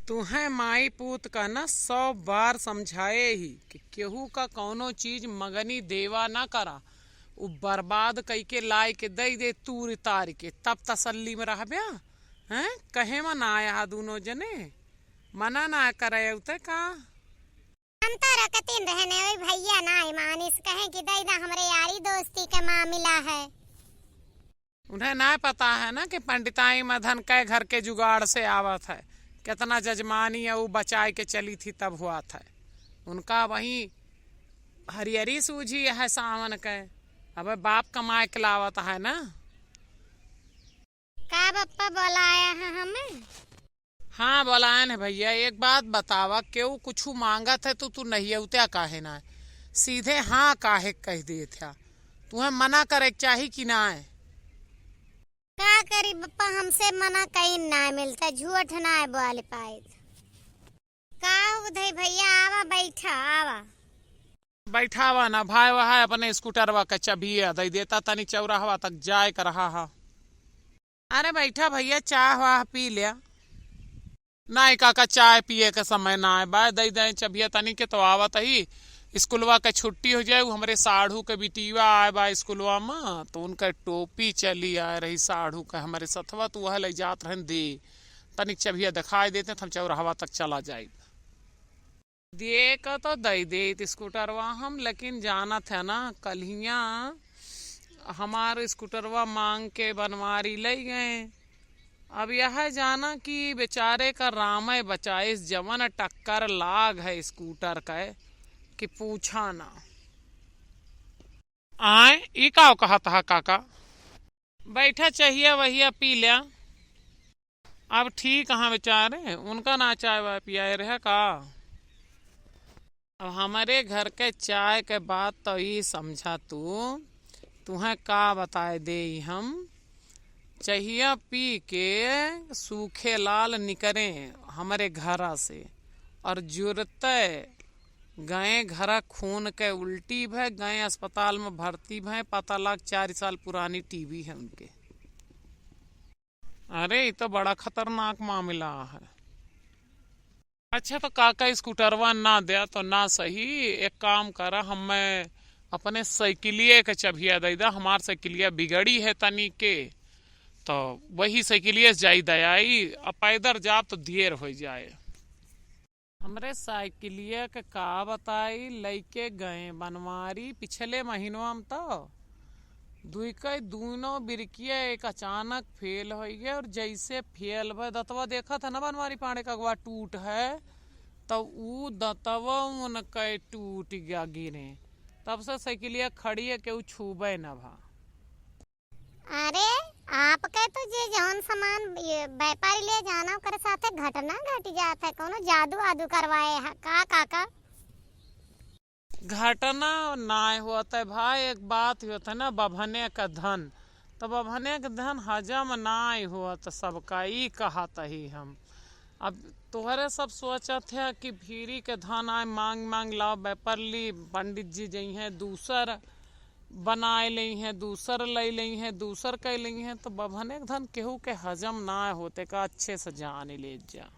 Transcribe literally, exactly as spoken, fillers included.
तुहें माई पूत का न सौ बार समझाए ही कि केहू का कौनो चीज मगनी देवा न करा। उ बर्बाद कइके लाइके दइ दे तूर तार के, तब तसल्ली में रहब्या। हैं? कहे में ना आया हा दूनो जने, मना ना करे उते का? हम तो रखतीन रहने, ओई भइया नाहीं मानिस, कहे कि दइ दा, हमरे यारी दोस्ती के मामिला है। उन्हें ना पता है ना कि पंडिताई में धन कै घर के जुगाड़ से आवत है, कितना जजमानी है उ बचाए के चली थी तब हुआ था। उनका वही हरियरी सूझी है सावन के, अब बाप कमाए के लावत है ना। का बप्पा बोलाया है हमें? हाँ, बोलायन है भइया। एक बात बतावा, केहू कुछु माँगत है तो तू नहियउत्या काहे ना है? सीधे हाँ काहे कहि देत है? तुहें मना करे के चाही कि ना है? का करी बप्पा, हमसे मना कहीं ना मिलता, झूठ ना है बोल पाए। का उधई भइया, आवा बैठा, आवा। बैठावा ना भाई, वह अपने स्कूटरवा के चबिया दइ देता, तनी चौराहवा तक जाए के रहा हा। अरे बैठा भइया, चाह वाह पी ल्या। नाहीं काका, चाय पिए के समय नाहीं बा, दइ दे चबिया तनी के तो आवत ही। स्कूलवा के छुट्टी होइ जाए, उ हमरे साढ़ू के बिटिया आए बा स्कूलवा में, तो उनका टोपी चली आए रही साढ़ू के हमरे सथवा, तो वह लइ जात रहन दे। तनिक चबिया देखाइ देते, तो हम चौराहवा तक चला जाइब। दिए का तो दइ देत स्कूटरवा हम, लेकिन जानत है ना, कल्हिया हमार स्कूटरवा माँग के बनवारी लइ गए। अब यह जाना कि बेचारे का रामय बचाइस, जवन टक्कर लाग है स्कूटर के कि पूछा ना। आए, ई का कहत हा काका? बैठा, चहिया वहिया पी ल्या। अब ठीक हाँ बेचारे, उनका ना चाय वाय पियाए रहे का? अब हमरे घर के चाय के बात तो ई समझा तू, तुहें का बताए देई हम। चहिया पी के सूखे लाल निकरे हमरे घरा से, और जुरते गए घरा, खून के उल्टी भय, गए अस्पताल में भर्ती भय, पता लाग चार साल पुरानी टीबी है उनके। अरे, ई तो बड़ा खतरनाक मामला है। अच्छा, तो काका स्कूटरवा ना द्या तो ना सही, एक काम करा, हमें अपने साइकिलिया के चबिया दइ दा, हमार साइकिलिया बिगड़ी है तनी के, तो वही साइकिलिया से जाई दयाई, अब पैदर जाब तो देर होइ जाए। हमरे साइकिलिया के का बताई, लइके गए बनवारी पिछले महीनवा में तो दुई कई दूनो बिरकिया एक अचानक फेल होइ गए, और जैसे फेल भय दतवा देखत है ना बनवारी पाड़े का अगवा टूट है, तो ऊ दतवा उनके टूट गया गिरे। तब से साइकिलिया खड़ी है, केहू छूबे न भा। अरे, आपके तो जे जौन सामान ये व्यापारी ले जाना, ओकरे साथे घटना घट जात है, कौनो जादू वादू करवाए है का काका? घटना नाय होत है भाई, एक बात होत है ना, बभने का धन, तो बभने का धन हजम नाय होत सबका, ई कहत ही हम। अब तोहरे सब सोचत है कि भीरी के धन आए, मांग मांग लाओ, व्यापार ली, पंडित जी जइहें दूसर बनाए लेइहें, दूसर लइ लेइहें, दूसर कइ लेइहें, तो बभने के धन केहू के हजम ना होते का, अच्छे से जान ले जा।